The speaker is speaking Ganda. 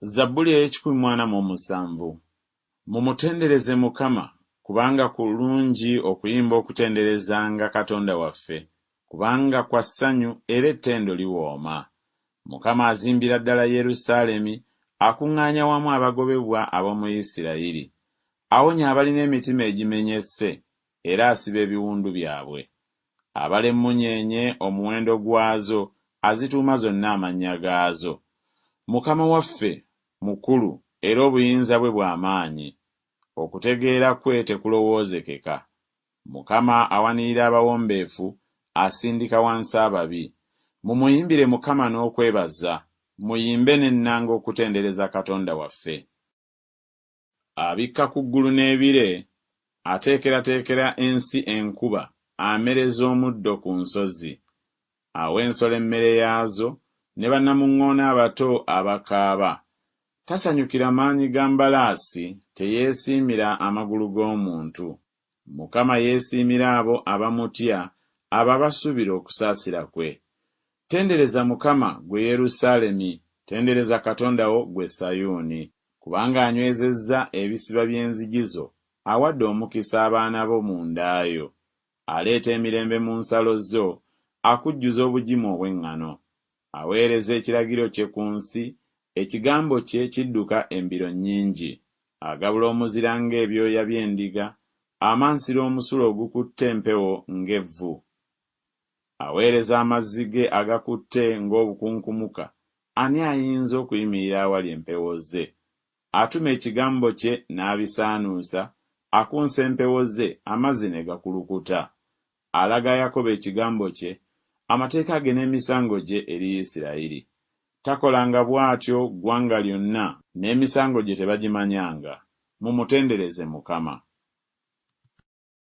Zabbuli ey'ekikumi mu ana mu omusanvu. Mumutendereze Mukama, kubanga kulungi okuyimba okutenderezanga Katonda waffe, kubanga kwa ssanyu era ettendo liwooma. Mukama azimbira ddala Yerusaalemi, akuŋŋaanya wamu abagobebwa ab'omu Isirayiri. Awonya abalina emitima egimenyese, era asiba ebiwundu byabwe. Abala emmunyeenye omuwendo gwazo, azituuma zonna amannya gaazo. Mukama waffe mukulu era obuyinza bwe bwa maanyi. Okutegeera kwe tekulowoozekeka. Mukama awanirira abawombeefu, asindika wansi ababi. Mumuyimbire Mukama n'okwebaza, muyimbe n'ennanga okutendereza Katonda waffe. Abikka ku ggulu n'ebire, ateekerateekera ensi enkuba, amereza omuddo ku nsozi. Awa ensolo emmere yaazo, ne bannamuŋŋoona abato abakaaba. Tasanyukira maanyi ga mbalaasi, teyeesiimira amagulu g'omuntu. Mukama yeesiimira abo abamutya, abo abasuubira okusaasira kwe. Tendereza Mukama, ggwe Yerusaalemi, tendereza Katonda wo, ggwe Sayuuni. Kubanga anywezezza ebisiba by'enzigi zo, awadde omukisa abaana bo mu nda yo. Aleeta emirembe mu nsalo zo, akujjuza obugimu obw'eŋŋano. Aweereza ekiragiro kye ku nsi, ekigambo kye kidduka embiro nnyingi. Agabula omuzira ng'ebyoya by'endiga, amansira omusulo ogukutte empewo ng'evvu. Aweereza amazzi ge agakutte ng'obukunkumuka, ani ayinza okuyimirira awali empewo ze? Atuma ekigambo kye n'abisaanuusa, akunsa empewo ze, amazzi ne gakulukuta. Alaga Yakobo ekigambo kye, amateeka ge n'emisango gye eri Isirayiri. Takolanga bw'atyo ggwanga lyonna, n'emisango gye tebagimanyanga. Mumutendereze Mukama.